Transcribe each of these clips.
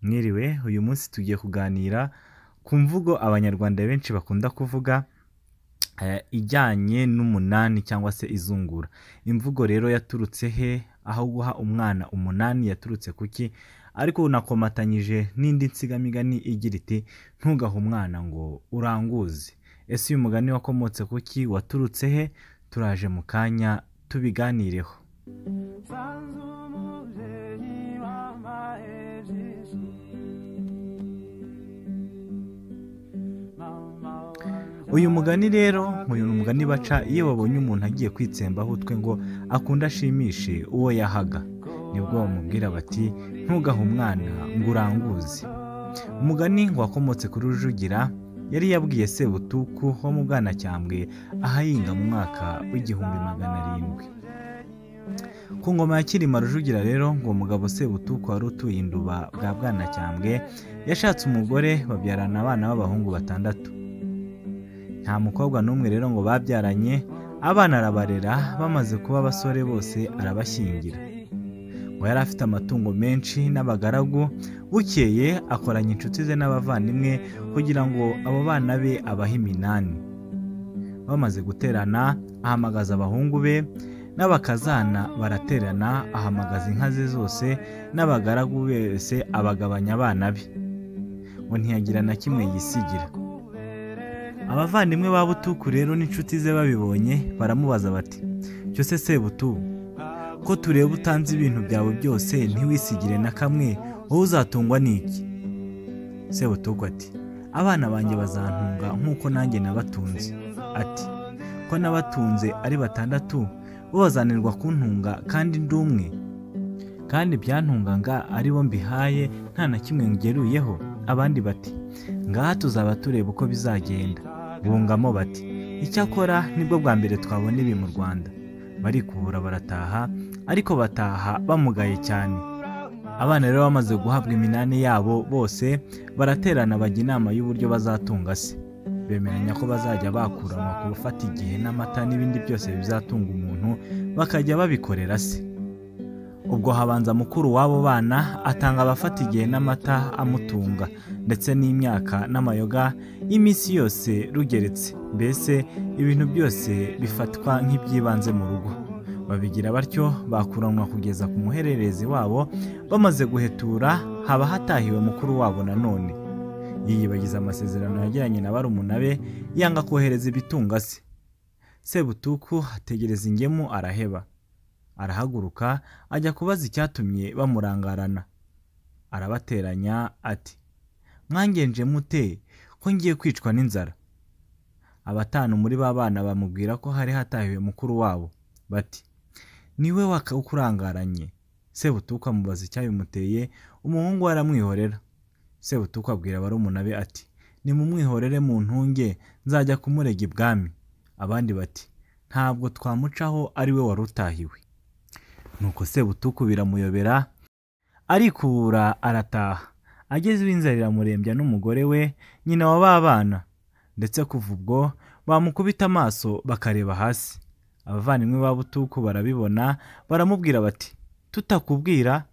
Mwiriwe, uyu munsi tugiye kuganira ku mvugo Abanyarwanda benshi bakunda kuvuga ijyanye n'umunani cyangwa se izungura. Imvugo rero yaturutse he? Aho guha umwana umunani yaturutse kuki? Ariko unakomatanyije n'indi nsigamigani igira iti ntugahe umwana ngo uranguze. Ese uyu mugani wakomotse kuki? Waturutse he? Turaje mu kanya tubiganireho. Uyu mugani rero, uyu ni umugani baca iyo babonye umuntu agiye kwitsembaho utwe ngo akunde ashimishe uwo yahaga. Nibwo bamubwira bati ntugahe umwana ngo uranguze. Umugani wakomotse kuri Rujugira yari yabwiye Sebutuku wo mu Bwanacyambwe ahahinga mu mwaka w'1700. Ku ngoma ya Cyilima Rujugira rero, ngo umugabo Sebutuku wari utuye Induba bwa Bwanacyambwe yashatse umugore babyarana abana b'abahungu batandatu. Nta mukobwa n'umwe rero ngo babyaranye, abana arabarera, bamaze kuba abasore bose arabashyingira. Ngo yari afite amatungo menshi n'abagaragu, bukeye akoranya inshuti ze n'abavandimwe kugira ngo abo bana be abahe iminani. Bamaze guterana, ahamagaza abahungu be n'abakazana baraterana, ahamagaza inka ze zose n'abagaragu bose abagabanya abana be. Ngo ntiyagira na kimwe yisigira. Abavandimwe ba Butuku rero n'inshuti ze babibonye baramubaza bati cyo se Sebutu, ko tureba utanze ibintu byawe byose ntiwisigire na kamwe, wowe uzatungwa n'iki? Sebutuku ati abana banjye bazantunga nk'uko nanjye nabatunze. Ati ko nabatunze ari batandatu, bo bazanirwa kuntunga kandi ndi umwe, kandi byantungaga ari bo mbihaye nta na kimwe ngeruyeho. Abandi bati ngaha tuzaba tureba uko bizagenda. Bungamo bati icyakora nibwo bwa mbere twabona ibi mu Rwanda. Barikubura barataha, ariko bataha bamugaye cyane. Abana rero bamaze guhabwa iminani yabo bose baraterana bajya inama y'uburyo bazatunga se. Bemeranya ko bazajya bakuranwa ku gufata igihe n'amata n'ibindi byose bizatunga umuntu, bakajya babikorera se. Ubwo habanza mukuru w'abo bana atanga abafata igihe n'amata amutunga, ndetse n'imyaka n'amayoga y'iminsi yose rugeretse, mbese ibintu byose bifatwa nk'iby'ibanze mu rugo. Babigira batyo bakuranwa kugeza ku muhererezi wabo. Bamaze guhetura haba hatahiwe mukuru wabo nanone. Yiyibagiza amasezerano yagiranye na barumuna be, yanga kohereza ibitunga se. Sebutuku ategereza ingemu araheba. Arahaguruka ajya kubaza icyatumye bamurangarana. Arabateranya ati mwangenje mute ko ngiye kwicwa n'inzara? Abatanu muri ba bana bamubwira ko hari hatahiwe mukuru wabo. Bati niwe wakakurangaranye. Sebutuku amubaza icyabimuteye, umuhungu aramwihorera. Sebutuku abwira barumuna be ati nimumwihorere mu ntunge, nzajya kumurega ibwami. Abandi bati ntabwo twamucaho ari we wari utahiwe. Nuko Sebutuku biramuyobera, arikubura arataha. Ageze iwe iramurembya n'umugore we, nyina wa ba bana, ndetse kuva ubwo bamukubita amaso bakareba hasi. Abavandimwe ba Butuku barabibona baramubwira bati tutakubwira.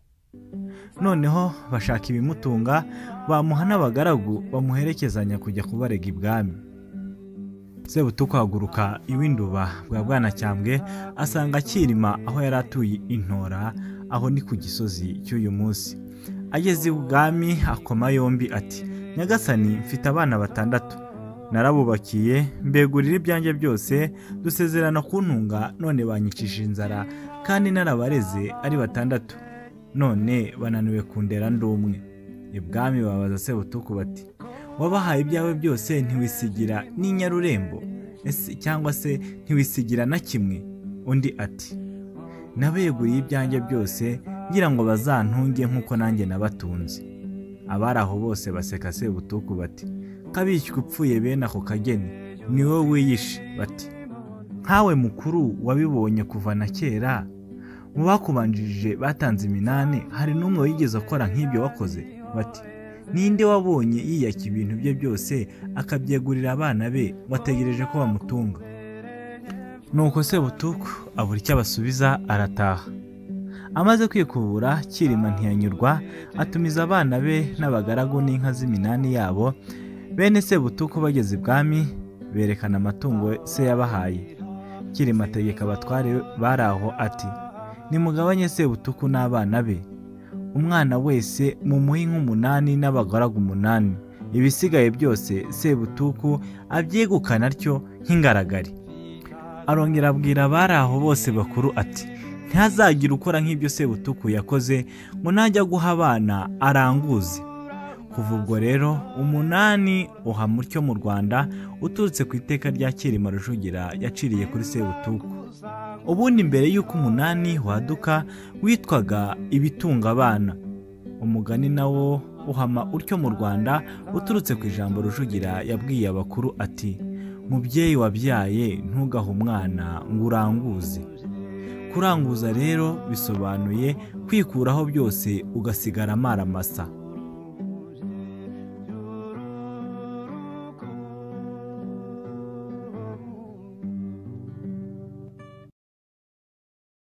Noneho bashaka ibimutunga, bamuha n'abagaragu bamuherekezanya kujya kubarega ibwami. Sebutuku ahaguruka iw'Induba bwa Bwanacyambwe asanga Cyilima aho yari atuye Intora, aho ni ku Gisozi cy'uyu munsi. Ageze ibwami akoma yombi ati nyagasani, mfite abana batandatu, narabubakiye mbegurira ibyanjye byose, dusezerana kuntunga, none banyicishije inzara kandi narabareze ari batandatu, none bananiwe kundera ndi umwe. Ibwami babaza Sebutuku bati wabahaye ibyawe byose ntiwisigira n'inyarurembo ese cyangwa se ntiwisigira na kimwe? Undi ati nabeguriye ibyanjye byose ngira ngo bazantunge nk'uko nanjye nabatunze. Abari aho bose baseka Sebutuku bati kabishywe upfuye bene ako kageni ni wowe wiyishe. Bati nkawe mukuru wabibonye kuva na kera, mu bakubanjirije batanze iminani hari n'umwe wigeze akora nk'ibyo wakoze? Bati ninde wabonye yiyaka ibintu bye byose akabyegurira abana be wategereje ko bamutunga? Nuko Sebutuku abura icyo abasubiza arataha. Amaze kwikubura, Cyilima ntiyanyurwa, atumiza abana be n'abagaragu n'inka z'iminani yabo. Bene Sebutuku bageze ibwami berekana amatungo se yabahaye. Cyilima ategeka abatware bari aho ati: "Nimugabanye Sebutuku n'abana be, umwana wese mumuhe inka 8 n'abagaragu 8, ibisigaye byose Sebutuku abyegukana atyo nk'ingaragari." Arongera abwira abari aho bose bakuru ati: "Ntihazagire ukora nk'ibyo Sebutuku yakoze, ngo najya guha abana aranguze." Kuva ubwo rero umunani uhama utyo mu Rwanda, uturutse ku iteka rya Cyilima Rujugira yaciriye kuri Sebutuku. Ubundi mbere y'uko umunani waduka witwaga ibitunga abana. Umugani nawo uhama utyo mu Rwanda, uturutse ku ijambo Rujugira yabwiye abakuru ati: "Mubyeyi wabyaye, ntugahe umwana ngo uranguze." Kuranguza rero bisobanuye kwikuraho byose ugasigara amaramasa.